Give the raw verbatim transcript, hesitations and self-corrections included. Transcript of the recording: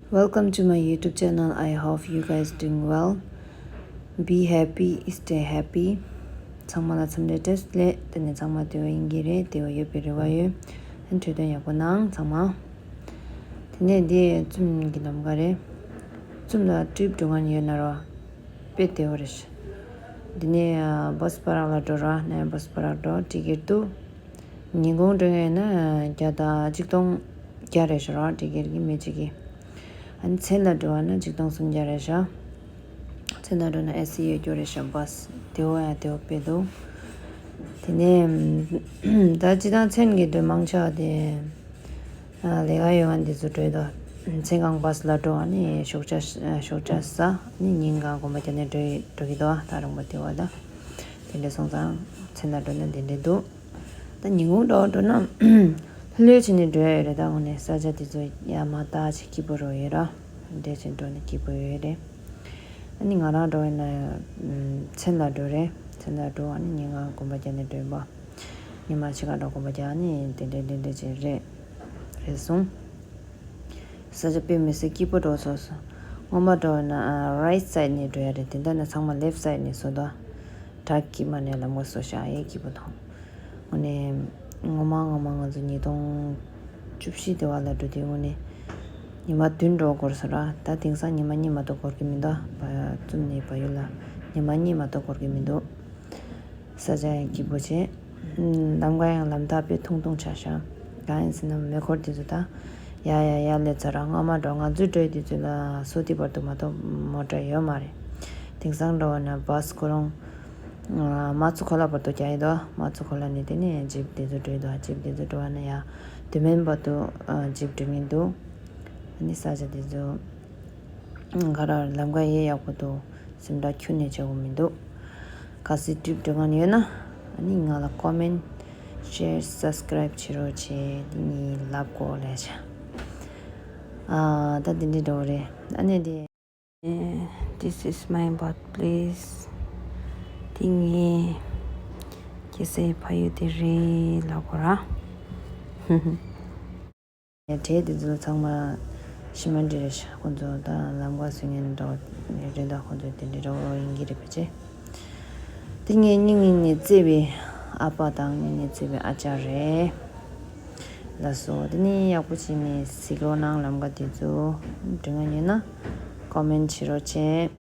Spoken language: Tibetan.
Welcome to my YouTube channel. I hope you guys doing well. Be happy, stay happy. ཚང་མ་ལ་འཚམས་འདྲི་བཀྲ་ཤིས་བདེ་ལེགས། དེ་ནས་ཚང་མ་བདེ་བོ་ཡིན་གྱི་རེད། བདེ་བོ་ཡོད་པའི་རེ་བ་ཡོད། འཕྲོད་བསྟེན་ཡག་པོ་གནང་ཚང་མ། དེ་ནས་འདི་ཙུམ་གྱི་ལམ་ཁ་རེད། ཙུམ་ལ་ཊི་རིབ་འགྲོ་མཁན་ཡོད་ན་རོ། དཔེ་བདེ་བོ་རེད་ཤག་འདི་ནས་བྷ་སི་པ་རག་ལ་འགྲོ་ར། ནས་བྷ་སི་པ་རག་འགྲོ། ཊི་ཀེ་ཊི་འདུག་ཉིན་གུང་འགྲོ་མཁན་ཡིན་ན་བརྒྱ་དང་ཆིག་སྟོང་བརྒྱ་རེད་ཤག་ར། ཊི་ཀེ་ཊི་གི་མི་གཅིག་གི། ཨ་ནི་མཚན་ལ་འགྲོ་བ་ན་ཆིག་སྟོང་སུམ་བརྒྱ་རེད་ཤག་མཚན་ལ་འགྲོ་ན་ཨེ་སི་ཡོད་རྒྱུ་རེད་ཤག་བྷ་སི་བདེ་བོ་ཡང་བདེ་བོ་དཔེ་འདུག་དེ་ནས་ད་སྤྱིར་བཏང་མཚན་གྱི་འགྲོ་མང་ཆེ་བ་དེ། ལས་ཀ་ཡོད་མཁན་དེ་ཚོ་འགྲོ་ཡི་འདུག་མཚན་གང་བྷ་སི་ལ་འགྲོ་བ་ནི་ཞོགས་ཇ་ཞོགས་ཇ་ཟ། ནི་ཉིན་གང་གོམ་པ་རྒྱག་ནས་འགྲོ་ཡི་འགྲོ་གི་འདུག་ད་རིང་པོ་དེ་བ་ད། དེ་འདྲ་སོང་ཙང་མཚན་ལ་འགྲོ་ན་དེ་འདྲ་འདུག་ད་ཉིན་གུང་འགྲོ་འགྲོ་ན་ལྷོད་ལྷོད་བྱས་ནས་འགྲོ་ཡ་ཡོད་རེད། ད་དངོས་གནས་ས་ཆ་དེ་ཚོ་ཡར་མར་བལྟ་བྱས་སྐྱིད་པོ་རོ་ཡོད་ར། འདྲ་བྱས་འགྲོ་ན་སྐྱིད་པོ་ཡོད་རེད། ཨ་ནི་ང་རང་འགྲོ་ཡིན་ན་མཚན་ལ་འགྲོ་རེད། མཚན་ལ་འགྲོ་བ་ནི་ཉིན་གང་གོམ་པ་རྒྱག་ནས་འགྲོ་ཡིན་པ། ཉི་མ་ཕྱེད་ཀ་འགྲོ་དགོས་པ་རྒྱག་ནི་དེ་འདྲས་དེ་འདྲས་ཅིག་རེད། རེད་སོང་། ས་ཆ་དཔེ་མི་སྲིད་སྐྱིད་པོ་འགྲོ་སོང་སོང་། སྔོན་མ་འགྲོ་ན་རའིཊ་སའིཌ་ནས་འགྲོ་ཡ་རེད། དེ་འདྲ་ན་ཚང་མ་ལེཕ་སའིཌ་ནས་བཟོ་དོ། བྲག་དཀྱིལ་མ་ནས་ལམ་ཁ་བཟོ་ཤག་ཨེ་སྐྱིད་པོ་མཐོང་། དངོས་གནས་སྔོན་མ་སྔོན་མ་ང་ཚོ་ཉིས་སྟོང་བཅུ་བཞི་དེ་བ་ལ་འགྲོ་དུས་དངོས་གནས་ཉི་མ་བདུན་འགྲོ་དགོས་སོང་ར། ད་དེང་སང་ཉི་མ་གཉིས་མ་གཏོགས་འགོར་གི་མི་འདུག་བ་ཙུམ་ནས་བ་ཡུལ་ལ་ཉི་མ་གཉིས་མ་གཏོགས་འགོར་གི་མི་འདུག་ས་ཆ་ཡང་སྐྱིད་པོ་བྱས། ལམ་ཁ་ཡང་ལམ་ཐག་དཔེ་ཐུང་ཐུང་ཆགས་ཤག་གང་ཡིན་ཟེར་ན་མེ་འཁོར་དེ་ཚོ་ད་ཡ་ཡ་ཡ་སླེབས་ཚར་ར། སྔ་མ་འགྲོ་ང་ཚོའི་འགྲོ་ཡི་དུས་ཚོད་ལ་སོ་ཏི་བར་དུ་མ་གཏོགས་མོ་ཊ་ཡོད་མ་རེད། དེང་སང་འགྲོ་བ་ན་བྷ་སི་ཁོ་རང་མ་ཚུ་ཁོ་ལ་བར་དུ་རྒྱག་ཡི་འདུག་མ་ཚུ་ཁོ་ལ་ནས་དེ་ནས་ཇིབ་དེ་ཚོ་འགྲོ་ཡི་འདུག་ཇིབ་དེ་ཚོ་འགྲོ་བ་ན་ཡ་དུ་མན་བར་དུ་ཇིབ་འགྲོ་གིན་འདུག་ཨ་ནི་ས་ཆ་དེ་ཚོ་ག་ར་ལམ་ཁ་ཡེ་ཡག་པོ་འདུག་སེམས་ཁྲལ་ཁྱོན་ནས་བྱེད་དགོས་མི་འདུག་གལ་སྲིད་ཊི་རིབ་འགྲོ་མཁན་ཡོད་ན་ཨ་ནི་ང་ལ་ཀོ་མེན་ཊི་ཤེར་སབ་སི་ཀ་རའིབ་བྱེད་རོགས་བྱེད། དེ་གཉིས་ལབ་དགོས་ལས་བྱ། ཨ་ད་དེ་འདྲ་འགྲོ་རེད། ཨ་ནི་དེ། This is my birthplace. དེ་ངའི་སྐྱེས་སའི་ཕ་ཡུལ་དེ་རེད་ལབ་དགོས་ར། ཡ་གྲས་དེ་ཚོ་ཚང་མ་ཤི་མ་འདྲི་རེད་ཤག་ཁོང་ཚོ་ད་ལམ་ཁ་བཟོ་མཁན་འདྲ་བོ་རེད། ད་ཁོང་ཚོ་དེ་འདྲི་འདྲ་བོ་ཡིན་གྱི་རེད་པ་ཅེ། དེ་ངའི་སྙིང་ནས་བརྩེ་བའི་ཨ་ཕ་དང་སྙིང་ནས་བརྩེ་བའི་ཨ་ཅག་རེད། ལགས་སོ། དེ་ནི་ཡག་པོ་བྱས་ནས་གཟིགས་རོགས་གནང་། ལམ་ཁ་དེ་ཚོ་འགྲིག་ང་ཉན་ན་ཀོ་མེན་ཊི་བྱེད་རོགས་བྱེད།